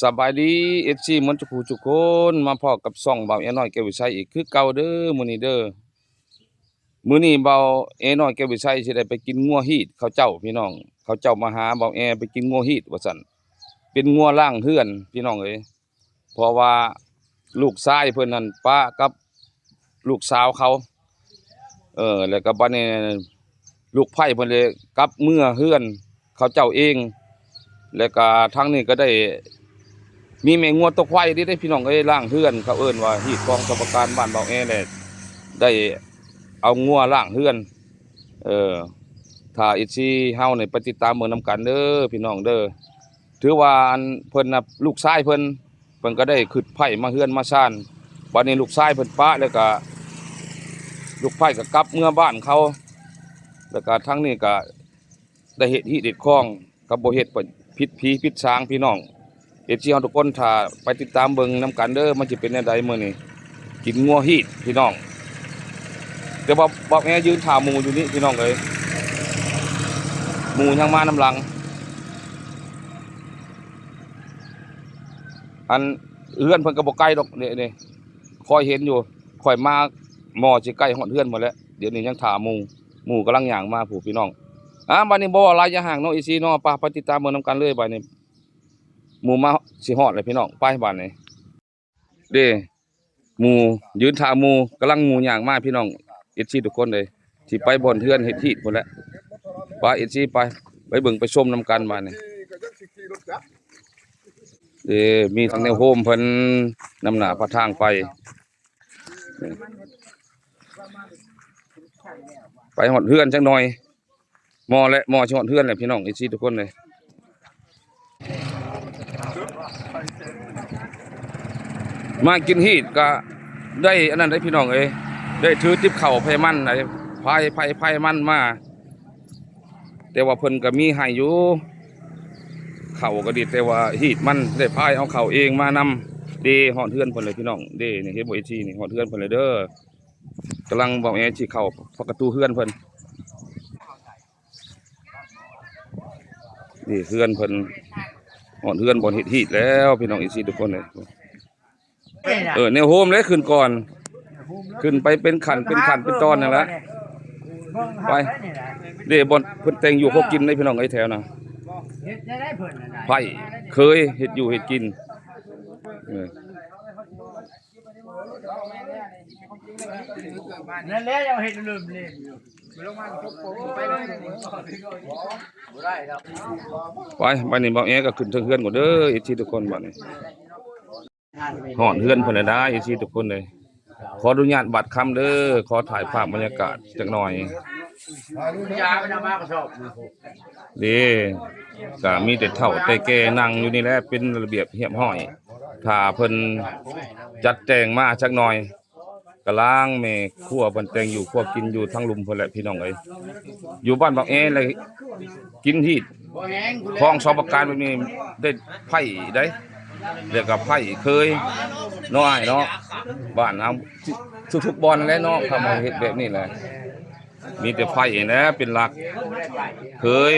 ສະບາຍດີ ເອັຟຊີ ໝົດທຸກຜູ້ທຸກຄົນ ມາພໍ້ກັບຊ່ອງບ່າວແອນ້ອຍແກ້ວວິໄຊອີກຄືເກົ່າເດີ ມື້ນີ້ເດີ. ມື້ນີ້ບ່າວແອນ້ອຍແກ້ວວິໄຊຊິໄດ້ໄປກິນງົວຮີດເຂົາເຈົ້າພີ່ນ້ອງ. ເຂົາເຈົ້າມາຫາບ່າວແອໄປກິນງົວຮີດວ່າຊັ້ນ ເປັນງົວລ້າງເຮືອນພີ່ນ້ອງເອີຍ. ເພາະວ່າລູກຊາຍເພິ່ນນັ້ນປະກັບລູກສາວເຂົາ ເອີ ແລ້ວກໍບັດນີ້ລູກໃພ້ເພິ່ນເລີຍກັບເມືອເຮືອນເຂົາເຈົ້າເອງ. ແລ້ວກໍທາງນີ້ກໍໄດ້ມີແມ່ງົວຕົກໄຟເດ້ ພີ່ນ້ອງເອີຍ ລ້າງເຮືອນ. ເຂົາເອີ້ນວ່າຮີດຂອງສຳປະການບ້ານເບົາແອແຫຼະ ໄດ້ເອົາງົວລ້າງເຮືອນ. ເອີ ຖ້າເອັຟຊີເຮົານີ້ໄປຕິດຕາມເບິ່ງນຳກັນເດີ ພີ່ນ້ອງເດີ. ຖືວ່າອັນເພິ່ນນະ ລູກຊາຍເພິ່ນ ເພິ່ນກໍໄດ້ຂຶ້ນໃພ້ມາເຮືອນມາຊານ. ບັດນີ້ລູກຊາຍເພິ່ນປະ ແລ້ວກໍລູກໃພ້ກໍກັບເມືອບ້ານເຂົາ. ແລ້ວກໍທາງນີ້ກໍໄດ້ເຮັດຮີດເຮັດຄອງ ກໍບໍ່ເຮັດຜິດຜີຜິດສາງພີ່ນ້ອງ. ເອັຟຊີເຮົາທຸກຄົນ ຖ້າໄປຕິດຕາມເບິ່ງນຳກັນເດີ ມັນຊິເປັນແນວໃດມື້ນີ້. ກິນງົວຮີດພີ່ນ້ອງ ແຕ່ວ່າບ່າວແອຢືນຖ້າໝູຢູ່ນີ້ພີ່ນ້ອງເອີຍ ໝູຍັງມານຳຫຼັງ. ອັນເຮືອນເພິ່ນກໍບໍ່ໄກດອກ ນີ້ ນີ້ ຂ້ອຍເຫັນຢູ່ ຂ້ອຍມາໝໍ້ຊິໃກ້ຮອດເຮືອນໝົດແລ້ວ. ດຽວນີ້ຍັງຖ້າໝູ ໝູກຳລັງຍ່າງມາພຸ້ນພີ່ນ້ອງ. ອ່າ ບັດນີ້ບໍ່ເວົ້າຫຼາຍຢ່າຫ່າງເນາະ ເອັຟຊີເນາະ ໄປ ໄປຕິດຕາມເບິ່ງນຳກັນເລີຍ. ບັດນີ້ໝູມາຊິຮອດແລ້ວພີ່ນ້ອງ ໄປບາດນີ້. ເດ້ ໝູ ຢືນຖ້າໝູ ກຳລັງໝູຍ່າງມາພີ່ນ້ອງ ເອັຟຊີທຸກຄົນເອີຍ ຊິໄປບ່ອນເຮືອນເຮັດຮີດພຸ້ນແຫຼະ. ໄປ ເອັຟຊີ ໄປ ໄປເບິ່ງໄປຊົມນຳກັນບາດນີ້. ເດ້ ມີທັງແນວໂຮມເພິ່ນນຳໜ້າພາທາງໄປ ໄປຮອດເຮືອນຈັກໜ່ອຍ. ໝໍ້ແຫຼະ ໝໍ້ຊິຮອດເຮືອນແຫຼະພີ່ນ້ອງ ເອັຟຊີທຸກຄົນເອີຍ. ມາກິນຮີດກະໄດ້ອັນນັ້ນໄດ໋ພີ່ນ້ອງເອີຍ ໄດ້ຖືຕິບເຂົ້າໄພມັນໄດ໋ ພາຍ ພາຍ ພາຍມັນມາ. ແຕ່ວ່າເພິ່ນກະມີໃຫ້ຢູ່ ເຂົ້າກະດີ ແຕ່ວ່າຮີດມັນໄດ້ພາຍເອົາເຂົ້າເອງມານຳ. ເດ້ ຮອດເຮືອນເພິ່ນແລ້ວພີ່ນ້ອງເດ້ ນີ້ເຫັນບໍ່ ເອັຟຊີ ນີ້ ຮອດເຮືອນເພິ່ນແລ້ວເດີ. ກຳລັງບ່າວແອຊິເຂົ້າປະຕູເຮືອນເພິ່ນ. ນີ້ເຮືອນເພິ່ນ ຮອດເຮືອນບ່ອນເຮັດຮີດແລ້ວພີ່ນ້ອງ ເອັຟຊີທຸກຄົນເອີຍ. ເອີ ແນວໂຮມແຫຼະຂຶ້ນກ່ອນ ຂຶ້ນໄປເປັນຂັ້ນເປັນຂັ້ນເປັນຕອນນັ້ນແຫຼະ. ໄປ ເດ້ ບ່ອນເພິ່ນແຕ່ງຢູ່ຄົວກິນເດ້ພີ່ນ້ອງເອີຍ ແຖວນະ ໃພ້ເຄີຍເຮັດຢູ່ເຮັດກິນ. ເອີ ນັ້ນແຫຼະ ເຮົາເຮັດເລີ່ມເລີຍ ໄປ ບາດນີ້ບ່າວແອກໍຂຶ້ນເທິງເຮືອນກ່ອນເດີ ເອັຟຊີທຸກຄົນ. ບາດນີ້ຮອດເຮືອນເພິ່ນແລ້ວນະ ເອັຟຊີທຸກຄົນເອີຍ. ຂໍອະນຸຍາດບາດຄຳເດີ ຂໍຖ່າຍພາບບັນຍາກາດຈັກໜ່ອຍ. ເດ້ ກະມີແຕ່ເຖົ້າແຕ່ແກ່ນັ່ງຢູ່ນີ້ແຫຼະ ເປັນລະບຽບຮຽບຮ້ອຍ ຖ້າເພິ່ນຈັດແຈງມາຈັກໜ່ອຍ. ກະລາງແມ່ຄົວເພິ່ນແຕ່ງຢູ່ຄົວກິນຢູ່ທາງລຸ່ມເພິ່ນແຫຼະພີ່ນ້ອງເອີຍ. ຢູ່ບ້ານບັກແອແຫຼະ ກິນຮີດ ຄອງສອງປະການແບບນີ້ໄດ້ໃພ້ໄດ໋ ແລ້ວກະໃພ້ເຄີຍເນາະ ອ້າຍເນາະ. ບ້ານເຮົາທຸກໆບ່ອນແຫຼະເນາະ ເຂົາມາເຮັດແບບນີ້ແຫຼະ ມີແຕ່ໃພ້ແຫຼະເປັນຫຼັກ ເຄີຍ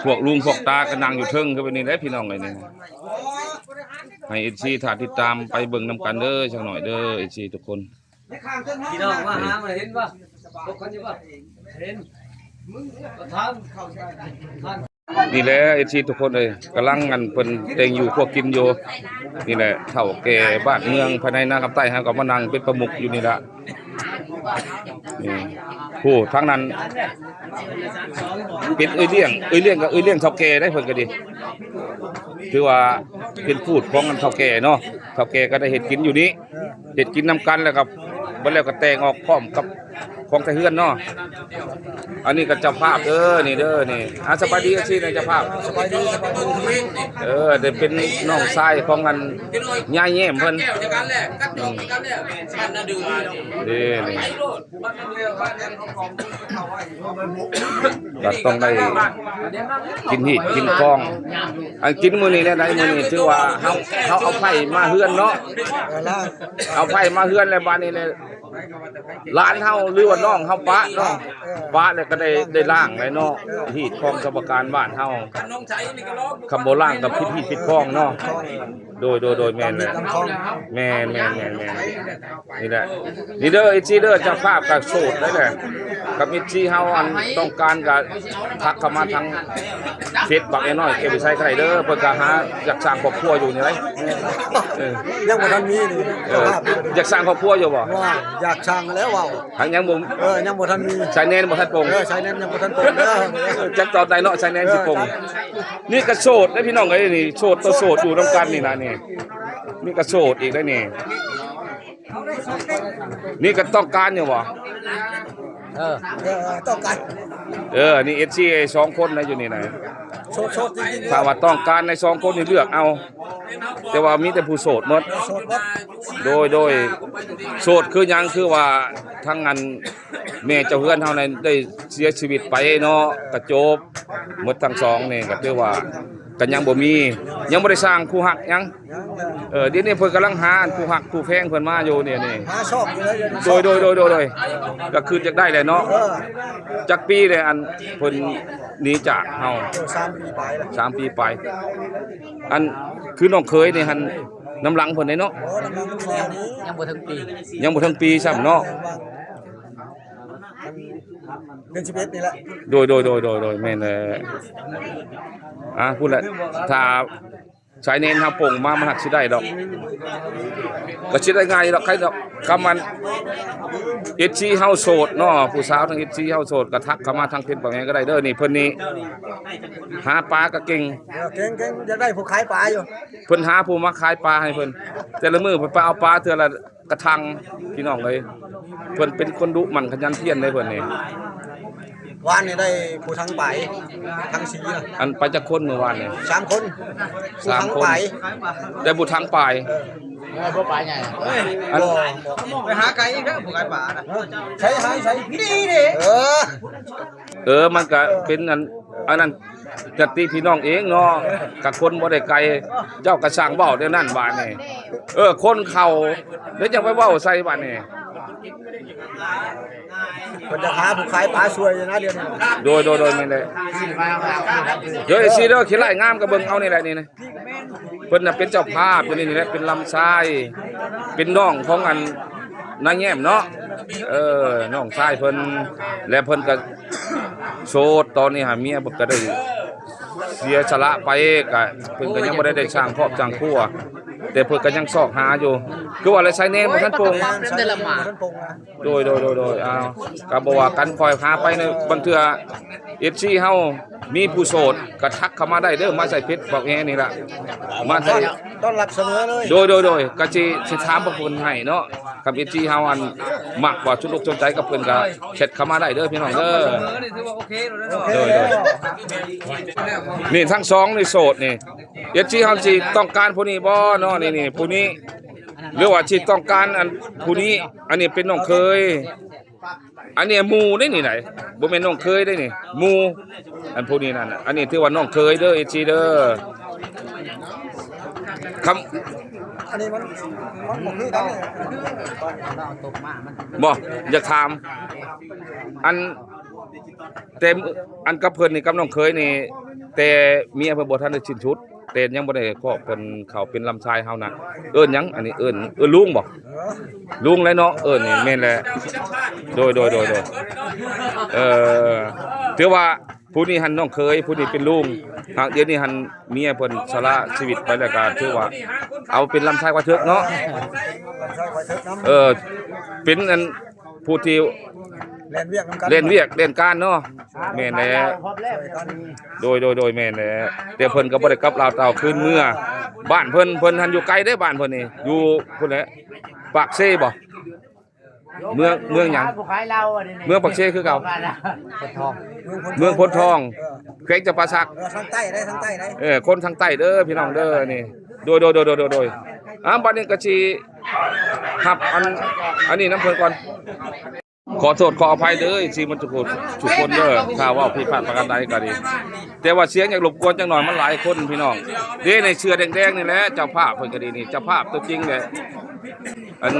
ພວກລຸງພວກຕາກໍນັ່ງຢູ່ເທິງຄືແບບນີ້ແຫຼະພີ່ນ້ອງເອີຍ. ນີ້ໃຫ້ເອັຟຊີຖ້າຕິດຕາມໄປເບິ່ງນຳກັນເດີ ຈັກໜ້ອຍເດີ ເອັຟຊີທຸກຄົນ. ພີ່ນ້ອງມາຫາ ມາເຫັນບໍ່? ພົບກັນຢູ່ບໍ່? ເຫັນ ກໍຖາມ ທ່ານ ນີ້ແຫຼະ ເອັຟຊີທຸກຄົນເອີຍ ກຳລັງອັນເພິ່ນແຕ່ງຢູ່ຄົວກິນຢູ່. ນີ້ແຫຼະ ເຖົ້າແກ່ບ້ານເມືອງພາຍໃນນາຄຳໃຕ້ ເຮົາກໍມານັ່ງເປັນປະມຸກຢູ່ນີ້ລະ. ນີ້ ໂອ້ ທາງນັ້ນເປັນເອື້ອຍລ້ຽງ ເອື້ອຍລ້ຽງກໍເອື້ອຍລ້ຽງເຖົ້າແກ່ໄດ໋ ເພິ່ນກໍດີ ຖືວ່າເປັນພູດຂອງອັນເຖົ້າແກ່ເນາະ. ເຖົ້າແກ່ກໍໄດ້ເຮັດກິນຢູ່ນີ້ ເຮັດກິນນຳກັນ ແລ້ວກໍບັດແລ້ວກໍແຕ່ງອອກພ້ອມກັບຂອງໄທເຮືອນເນາະ. ອັນນີ້ກໍເຈົ້າພາບເດີ ນີ້ເດີ ນີ້ ອ່າ ສະບາຍດີ ເອັຟຊີ ນະ ເຈົ້າພາບ ສະບາຍດີ ສະບາຍດີ. ເອີ ໄດ້ເປັນນ້ອງຊາຍຂອງອັນຍາຍແຍ້ມເພິ່ນ. ອືມ ເດ້ ນີ້ ກໍຕ້ອງໄດ້ກິນຮີດກິນຄອງ. ອັນກິນມື້ນີ້ແນວໃດ? ມື້ນີ້ຖືວ່າເຮົາ ເຮົາເອົາໄຟມາເຮືອນເນາະ ເອີ ລະ ເອົາໄຟມາເຮືອນແລ້ວ ບາດນີ້ແຫຼະ ຫຼານເຮົາ ຫຼືວ່ານ້ອງເຮົາປະເນາະ ປະແລ້ວກໍໄດ້ ໄດ້ລ້າງໄດ້ເນາະ ຮີດຄອງສຳປະການບ້ານເຮົາ ຄັນບໍ່ລ້າງກໍຜິດຮີດຜິດຄອງເນາະ. ໂດຍ ໂດຍ ໂດຍ ແມ່ນແຫຼະ ແມ່ນໆໆໆ ນີ້ແຫຼະ ນີ້ເດີ ເອັຟຊີເດີ ເຈົ້າພາບກໍໂສດໄດ້ແຫຼະ ກັບເອັຟຊີເຮົາ ອັນຕ້ອງການກໍທັກເຂົ້າມາທາງເຟສບັກແອນ້ອຍ ແກ້ວວິໄຊກໍໄດ້ເດີ ເພິ່ນກໍຫາຢາກສ້າງຄອບຄົວຢູ່ນີ້ໄດ໋ ເອີ ຍັງບໍ່ທັນມີນີ້ ເອີ ເຈົ້າພາບ ຢາກສ້າງຄອບຄົວຢູ່ບໍ່? ວ່າຢາກສ້າງແລ້ວເວົ້າ ຫາກຍັງບໍ່ ເອີ ຍັງບໍ່ທັນມີ ຊາຍແດນບໍ່ທັນປົງ ເອີ ຊາຍແດນຍັງບໍ່ທັນປົງເດີ ເອີ ຈັກຕອນໃດເນາະ ຊາຍແດນຊິປົງ ເອີ ນີ້ກໍໂສດເດ້ພີ່ນ້ອງເອີຍ ນີ້ໂສດຕໍ່ໂສດຢູ່ນຳກັນນີ້ນະນີ້ ນີ້ກໍໂສດອີກໄດ໋ນີ້ ນີ້ກໍຕ້ອງການຢູ່ບໍ່? ເອີ ເອີ ຕ້ອງການ ເອີ ນີ້ເອັຟຊີສອງຄົນນະຢູ່ນີ້ນະ ໂສດໆ ຈິງໆ ຖ້າວ່າຕ້ອງການໃນສອງຄົນນີ້ເລືອກເອົາ ແຕ່ວ່າມີແຕ່ຜູ້ໂສດໝົດ ໂສດໝົດ ໂດຍ ໂດຍ ໂສດຄືຫຍັງ ຄືວ່າທັງອັນ ແມ່ເຈົ້າເຮືອນເຮົານັ້ນໄດ້ເສຍຊີວິດໄປເນາະ ກະຈົບໝົດທັງສອງນີ້ ກໍຖືວ່າກໍຍັງບໍ່ມີ ຍັງບໍ່ໄດ້ສ້າງຄູ່ຮັກຫຍັງ ເອີ ດຽວນີ້ເພິ່ນກຳລັງຫາອັນຄູ່ຮັກຄູ່ແພງເພິ່ນມາຢູ່ນີ້ ຫາຊອກຢູ່ເລີຍ ໂດຍ ໂດຍ ໂດຍ ໂດຍ ກໍຄືຢາກໄດ້ແຫຼະເນາະ ເອີ ຈັກປີແລ້ວອັນເພິ່ນໜີຈາກເຮົາ? ເອີ ສາມປີປາຍແລ້ວ ສາມປີປາຍ ອັນຄືນ້ອງເຂີຍນີ້ຫັ້ນ ນຳຫຼັງເພິ່ນເດ້ເນາະ ໂອ້ ນຳຫຼັງເພິ່ນແລ້ວນີ້ ຍັງບໍ່ເຖິງປີ ຍັງບໍ່ເຖິງປີຊ້ຳເນາະ ເດືອນສິບເອັດນີ້ແຫຼະ ໂດຍ ໂດຍ ໂດຍ ໂດຍ ໂດຍ ແມ່ນແຫຼະ ອ່າ ພຸ້ນແຫຼະ ຖ້າຊາຍແດນເຮົາປົງມາ ມັນຫາກຊິໄດ້ດອກ ກໍຊິໄດ້ງ່າຍດອກ ໃຄດອກ ຄຳມັນ ເອັຟຊີເຮົາໂສດເນາະ ຜູ້ສາວທາງເອັຟຊີເຮົາໂສດ ກໍທັກເຂົ້າມາທາງເຟສບຸກແມ່ນກໍໄດ້ເດີ ນີ້ເພິ່ນນີ້ຫາປາກໍເກັ່ງ ເອີ ເກັ່ງໆ ຢາກໄດ້ຜູ້ຂາຍປາຢູ່ ເພິ່ນຫາຜູ້ມາຂາຍປາໃຫ້ເພິ່ນ ແຕ່ລະມື້ເພິ່ນໄປເອົາປາເທື່ອລະ ກະທັງ ພີ່ນ້ອງເອີຍ ເພິ່ນເປັນຄົນດຸໝັ່ນຂະຫຍັນພຽນເດ້ເພິ່ນນີ້ ວານນີ້ໄດ້ຜູ້ຖັງປາຍ ຖັງສີ່ນະ ອັນໄປຈັກຄົນມື້ວານນີ້? ສາມຄົນ ສາມຄົນ ຜູ້ຖັງປາຍ ໄດ້ຜູ້ຖັງປາຍ ເອີ ເອີ ບໍ່ປາຍໃຫຍ່ ອັນ ບໍ່ ໄປຫາໄກອີກເດີຜູ້ຂາຍປານະ ໃສ ໃສ ໃສ ນີ້ເດ້ ເອີ ເອີ ມັນກະເປັນອັນ ອັນນັ້ນ ຍາດຕິພີ່ນ້ອງເອງເນາະ ກະຄົນບໍ່ໄດ້ໄກ ເຈົ້າກະຊ່າງເວົ້າແນວນັ້ນບາດນີ້ ເອີ ຄົນເຂົາ ແລ້ວຈັ່ງໄປເວົ້າໃສ່ບາດນີ້ ເພິ່ນຈະຫາຜູ້ຂາຍປາຊ່ວຍຢູ່ນະດຽວນີ້ ໂດຍ ໂດຍ ໂດຍ ແມ່ນແຫຼະ ໂດຍ ເອັຟຊີເດີ ຂີ້ໄລ່ງາມກະເບິ່ງເອົານີ້ແຫຼະນີ້ນະ ເພິ່ນນະເປັນເຈົ້າພາບຢູ່ນີ້ແຫຼະ ເປັນລຳຊາຍ ເປັນນ້ອງຂອງອັນ ນາງແຍ້ມເນາະ ເອີ ນ້ອງຊາຍເພິ່ນ ແລະເພິ່ນກະໂສດ ຕອນນີ້ຫາເມຍເພິ່ນກະໄດ້ເສຍສະຫຼະໄປ ກະເພິ່ນກະຍັງບໍ່ໄດ້ ໄດ້ສ້າງຄອບສ້າງຄົວ ແຕ່ເພິ່ນກະຍັງຊອກຫາຢູ່ ຄືວ່າແຫຼະ ຊາຍແດນບໍ່ທັນປົງ ໂດຍ ໂດຍ ໂດຍ ໂດຍ ອ້າວ ກະບໍ່ວ່າກັນ ຄ່ອຍຫາໄປເນາະ ບາງເທື່ອ ເອັຟຊີເຮົາມີຜູ້ໂສດກະທັກເຂົ້າມາໄດ້ເດີ ມາໃສ່ເຟສບັກແອນີ້ລະ ມາໃສ່ ຕ້ອນ ຕ້ອນຮັບສະເໝີເລີຍ ໂດຍ ໂດຍ ໂດຍ ກະຊິ ຊິຖາມພວກເພິ່ນໃຫ້ເນາະ ຄັນເອັຟຊີເຮົາອັນມັກວ່າ ສົນອົກສົນໃຈກັບເພິ່ນກະແຊັດເຂົ້າມາໄດ້ເດີພີ່ນ້ອງເດີ ໂດຍ ໂດຍ ນີ້ທັງສອງນີ້ໂສດນີ້ ເອັຟຊີເຮົາຊິຕ້ອງການຜູ້ນີ້ບໍ່ເນາະ ນີ້ ນີ້ຜູ້ນີ້ ຫຼືວ່າຊິຕ້ອງການອັນຜູ້ນີ້ ອັນນີ້ເປັນນ້ອງເຂີຍ ອັນນີ້ໝູ່ເດ້ນີ້ໃດ ບໍ່ແມ່ນນ້ອງເຂີຍເດ້ນີ້ ໝູ່ ອັນຜູ້ນີ້ນັ້ນ ອັນນີ້ຖືວ່ານ້ອງເຂີຍເດີ ເອັຟຊີເດີ ຄຳ ອັນນີ້ມັນ ມັນບໍ່ຄືກັນນີ້ ບໍ່ ຢາກຖາມ ອັນ ແຕ່ອັນກັບເພິ່ນນີ້ ກັບນ້ອງເຂີຍນີ້ ແຕ່ເມຍເພິ່ນບໍ່ທັນໄດ້ສິ້ນສຸດ ແຕ່ຍັງບໍ່ໄດ້ຄອບເພິ່ນເຂົ້າເປັນລຳຊາຍເຮົານະ ເອີ້ນຫຍັງ ອັນນີ້ເອີ້ນ ເອີ້ນລຸງບໍ່? ເອີ ລຸງແຫຼະເນາະ ເອີ ນີ້ແມ່ນແຫຼະ ໂດຍ ໂດຍ ໂດຍ ໂດຍ ເອີ ຖືວ່າຜູ້ນີ້ຫັ້ນນ້ອງເຂີຍ ຜູ້ນີ້ເປັນລຸງ ຫາກດຽວນີ້ຫັ້ນເມຍເພິ່ນສະຫຼະຊີວິດໄປແລ້ວ ກະຖືວ່າເອົາເປັນລຳຊາຍກວ່າເຖິກເນາະ ເອີ ເປັນອັນ ຜູ້ທີ່ແລ່ນວຽກນຳກັນ ແລ່ນວຽກແລ່ນການເນາະ ແມ່ນແຫຼະ ໂດຍ ໂດຍ ໂດຍ ແມ່ນແຫຼະ ແຕ່ເພິ່ນກໍບໍ່ໄດ້ກັບລາວເຕົ້າຄືນເມືອ ບ້ານເພິ່ນ ເພິ່ນຫັ້ນຢູ່ໄກເດ້ ບ້ານເພິ່ນນີ້ ຢູ່ພຸ້ນແຫຼະ ປາກເຊບໍ່? ເມືອງ ເມືອງຫຍັງ? ເມືອງປາກເຊຄືເກົ່າ ໂພນທອງ ເມືອງໂພນທອງ ເອີ ແຂວງຈຳປາສັກ ເອີ ທາງໃຕ້ເດ້ ທາງໃຕ້ເດ້ ເອີ ຄົນທາງໃຕ້ເດີ ພີ່ນ້ອງເດີ ນີ້ ໂດຍ ໂດຍ ໂດຍ ໂດຍ ໂດຍ ອ່າ ບັດນີ້ກໍຊິຮັບອັນ ອັນນີ້ນຳເພິ່ນກ່ອນ ຂໍໂທດຂໍອະໄພເດີ ເອັຟຊີໝົດທຸກຄົນເດີ ຖ້າເວົ້າຜິດພາດປະການໃດກໍດີ ແຕ່ວ່າສຽງຢາກລົບກວນຈັກໜ່ອຍ ມັນຫຼາຍຄົນພີ່ນ້ອງ ເດ້ ໃນເສື້ອແດງໆນີ້ແຫຼະ ເຈົ້າພາບເພິ່ນກໍດີ ນີ້ເຈົ້າພາບຕົວຈິງແຫຼະ ອັນ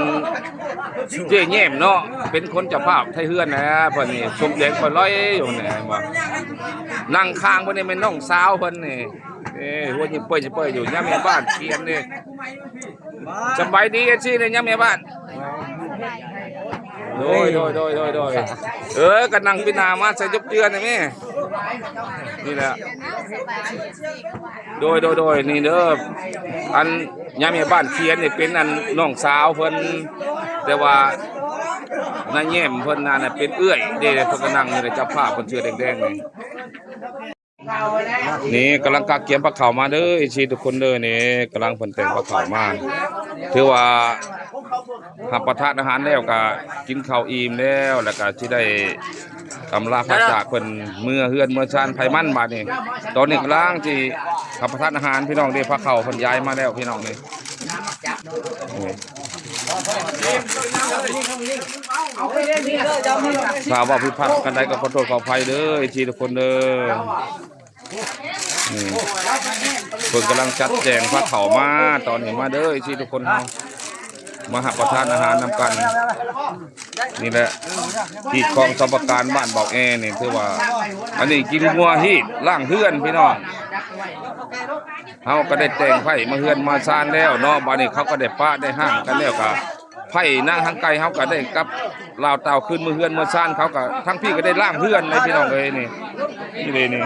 ເຈ້ແຍ້ມເນາະ ເປັນຄົນເຈົ້າພາບໄທເຮືອນນະ ເພິ່ນນີ້ສົມແດງປະລອຍຢູ່ນີ້ ເຫັນບໍ່? ນັ່ງຂ້າງເພິ່ນນີ້ແມ່ນນ້ອງສາວເພິ່ນນີ້ ເອີ ຫົວຍິ້ມເປີຍໆຢູ່ ຍາມແມ່ບ້ານຂຽນນີ້. ສະບາຍດີ ເອັຟຊີ ນີ້ ຍາມແມ່ບ້ານ. ໂດຍ ໂດຍ ໂດຍ ໂດຍ ໂດຍ ເອີ ກໍນັ່ງປີໜ້າມາໃສ່ຈົບເຈື່ອນນີ້ແມ່ ນີ້ແຫຼະ. ໂດຍ ໂດຍ ໂດຍ ນີ້ເດີ ອັນຍາແມ່ບ້ານຂຽນນີ້ເປັນອັນນ້ອງສາວເພິ່ນ ແຕ່ວ່ານາແຍ້ມເພິ່ນນັ້ນນະເປັນເອື້ອຍເດ້ ເພິ່ນກໍນັ່ງຢູ່ໃນເຈົ້າພາບເພິ່ນເສື້ອແດງໆນີ້. ນີ້ກຳລັງກະກຽມພາເຂົ້າມາເດີ ເອັຟຊີ ທຸກຄົນເດີ ນີ້ກຳລັງເພິ່ນແຕ່ງພາເຂົ້າມາ ຖືວ່າ ຮັບປະທານອາຫານແລ້ວກະກິນເຂົ້າອີ່ມແລ້ວ ແລ້ວກະຊິໄດ້ອຳລາພາຈາກເພິ່ນເມືອເຮືອນເມືອຊານໃຜມັນບາດນີ້. ຕອນນີ້ກຳລັງຊິຮັບປະທານອາຫານພີ່ນ້ອງເດ້ ພາເຂົ້າເພິ່ນຍ້າຍມາແລ້ວພີ່ນ້ອງນີ້ ນີ້ ຖ້າເວົ້າຜິດພາດປະການໃດກໍຂໍໂທດຂໍອະໄພເດີ ເອັຟຊີ ທຸກຄົນເດີ. ນີ້ ເພິ່ນກຳລັງຈັດແຈງພາເຂົ້າມາ ຕອນນີ້ມາເດີ ເອັຟຊີ ທຸກຄົນເຮົາ ມາຮັບປະທານອາຫານນຳກັນ. ນີ້ແຫຼະ ທີ່ຄອງສຳປະການບ້ານເບົາແອນີ້ ຖືວ່າ ອັນນີ້ກິນງົວຮີດລ້າງເຮືອນພີ່ນ້ອງ. ເຮົາກໍໄດ້ແຕ່ງໄຟມາເຮືອນມາຊານແລ້ວເນາະ ບາດນີ້ເຂົາກໍໄດ້ປະໄດ້ຮ້າງກັນແລ້ວ ກໍ ໄຜ່ນາງທາງໄກເຮົາກໍໄດ້ກັບລາວຕ່າວຄືນເມືອເຮືອນເມືອຊານ ເຂົາກໍທາງພີ້ກໍໄດ້ລ້າງເຮືອນເດ້ພີ່ນ້ອງເອີຍ. ນີ້ ນີ້ເດ້ນີ້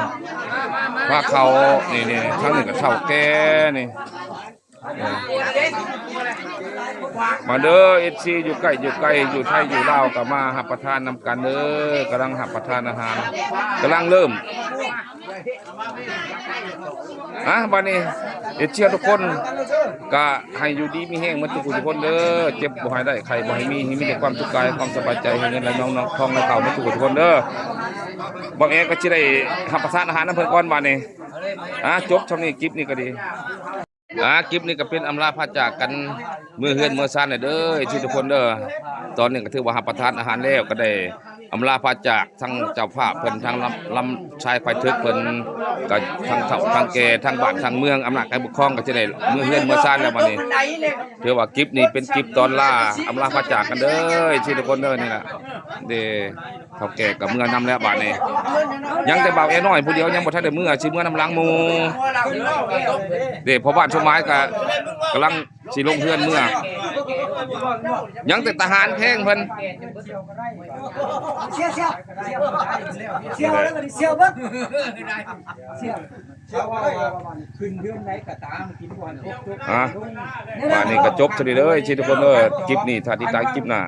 ພາເຂົ້າ ນີ້ ນີ້ ທາງນີ້ກໍເຖົ້າແກ່ນີ້ ມາເດີ ເອັຟຊີ ຢູ່ໃກ້ຢູ່ໄກ ຢູ່ໄທຢູ່ລາວ ກໍມາຮັບປະທານນຳກັນເດີ. ກຳລັງຮັບປະທານອາຫານ ກຳລັງເລີ່ມ ອ່ະ ບາດນີ້ເອັຟຊີ ທຸກຄົນ ກະໃຫ້ຢູ່ດີມີແຮງໝົດທຸກຜູ້ທຸກຄົນເດີ ເຈັບບໍ່ໃຫ້ໄດ້ ໄຂ້ບໍ່ໃຫ້ມີ ໃຫ້ມີແຕ່ຄວາມສຸກກາຍ ຄວາມສະບາຍໃຈ ໃຫ້ເງິນໄຫຼນອງ ທອງໄຫຼເຂົ້າໝົດທຸກຜູ້ທຸກຄົນເດີ. ບ່າວແອກໍຊິໄດ້ຮັບປະທານອາຫານນຳເພິ່ນກ່ອນບາດນີ້. ອ່ະ ຈົບຊ່ຳນີ້ ຄລິບນີ້ກໍດີ. ອ່າ ຄລິບນີ້ກໍເປັນອຳລາພາຈາກກັນ ເມືອເຮືອນເມືອຊານແລ້ວເດີ ເອັຟຊີ ທຸກຄົນເດີ. ຕອນນີ້ກໍຖືວ່າຮັບປະທານອາຫານແລ້ວ ກໍໄດ້ອຳລາພາຈາກທັງເຈົ້າພາບເພິ່ນ ທັງລຳ ລຳຊາຍຄວາຍເຖິກເພິ່ນ ກໍທັງເຖົ້າທັງແກ່ ທັງບ້ານທັງເມືອງ ອຳນາດການປົກຄອງ ກໍຈະໄດ້ເມືອເຮືອນເມືອຊານແລ້ວບັດນີ້. ຖືວ່າຄລິບນີ້ເປັນຄລິບຕອນລາ ອຳລາພາຈາກກັນເດີ ເອັຟຊີ ທຸກຄົນເດີ. ນີ້ລະເດ້ ເຖົ້າແກ່ກໍເມືອນຳແລ້ວບາດນີ້ ຍັງແຕ່ບ່າວແອນ້ອຍຜູ້ດຽວຍັງບໍ່ທັນໄດ້ເມືອ ຊິເມືອນຳຫຼັງໝູ່ເດ້. ພໍ່ບ້ານສົມໝາຍກໍກຳລັງຊິລົງເຮືອນເມືອ ຍັງແຕ່ທະຫານແພງເພິ່ນ ອ່ະ ບາດນີ້ກໍຈົບເທົ່ານີ້ເດີ ເອັຟຊີ ທຸກຄົນເດີ. ຄລິບນີ້ຖ້າຕິດຕາມຄລິບໜ້າ.